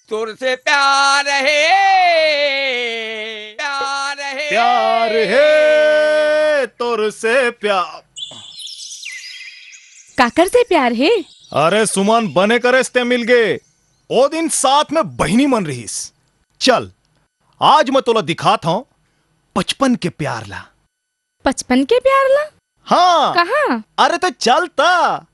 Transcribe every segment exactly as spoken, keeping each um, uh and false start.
तोर से प्यार हे, प्यार हे। प्यार हे, तोर से प्यार। काकर से प्यार हे? अरे सुमन, बने करेस ते मिल गे। ओ दिन साथ में बहिनी मन रहिस। चल, आज मैं तोला दिखात हंव बचपन के प्यार ला। बचपन के प्यार ला? हाँ। कहाँ? अरे तो चल ता।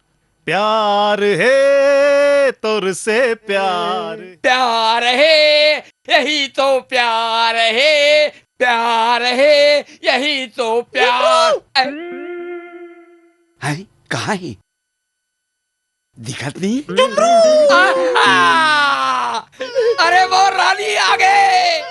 प्यार हे तोर से प्यार। प्यार हे, यही तो प्यार हे। प्यार हे, यही तो प्यार। हैं? कहाँ हे? दिखत नहीं? झुमरू! आहा! अरे वो रानी आगे,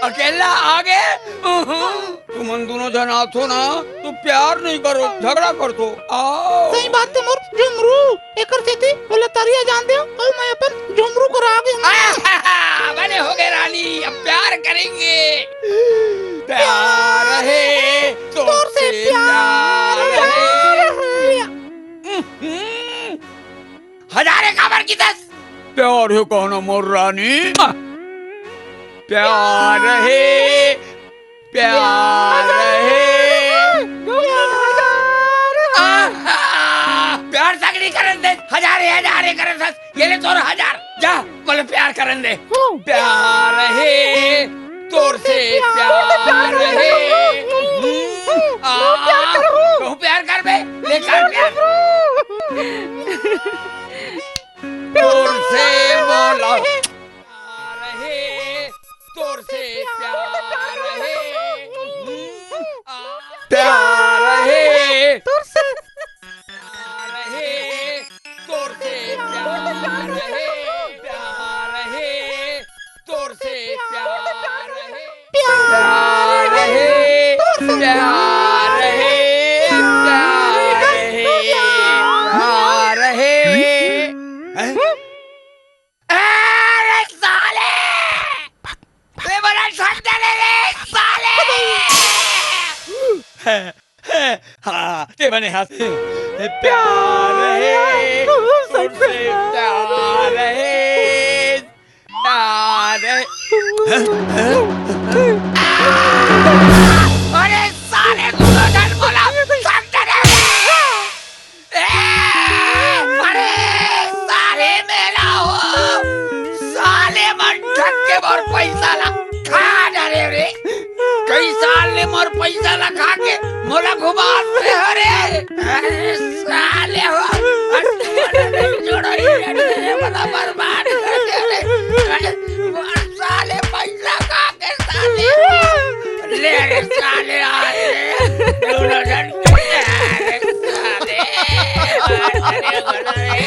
अकेला आगे। उहुं। तुमन दोनों झन आथो ना, तो प्यार नहीं करो, झगड़ा करथो। आओ। सही बात हे मोर झुमरू, एकर सेती ओला तरिया जान दे, अउ मैं अपन झुमरू करा आगे हूँ। आहा! बने हो गए रानी, अब प्यार करेंगे। प्यार हे, तोर से प्यार हे। हम्म। हजारे काबर किथस? प्यार हे कहना मोर रानी। प्यार हे, प्यार हे। आहा! प्यार सगली करन दे, हजारे, हजारे करन दे। ये ले तोर हजार, जा, बोले प्यार करन दे। प्यार हे, तोर से प्यार हे। हम्म, आ, कहूँ प्यार कर बे, ले कर प्यार। तोर से मोला प्यार हे, तोर से प्यार हे। हम्म, आ, प्यार हे, तोर से प्यार हे, तोर से प्यार हे, प्यार हे, तोर से प्यार हे, प्यार हे, प्यार हे, प्यार हे, प्यार हे। हैं? अरे साले! ये बड़ा ठंडा ले रे, साले! हाँ, ते बने हस। प्यार हे, तोर से प्यार हे, प्यार हे। अरे साले, तू तो डर बोला, समझ नहीं। ए, अरे, साले मेला हो, साले मन ठग के मोर पैसा ला खा डारे रे। कई साल ले मोर पैसा ला खा के मोला घुमात रहे हो रे। अरे साले हो, अरे, जोड़ो ये, अरे, बड़ा बर्बाद कर दे रे। अरे, मोर साले पैसा खा के साले। ले रे साले, आ रे। दोनों जन, अरे साले, अरे, अरे, अरे।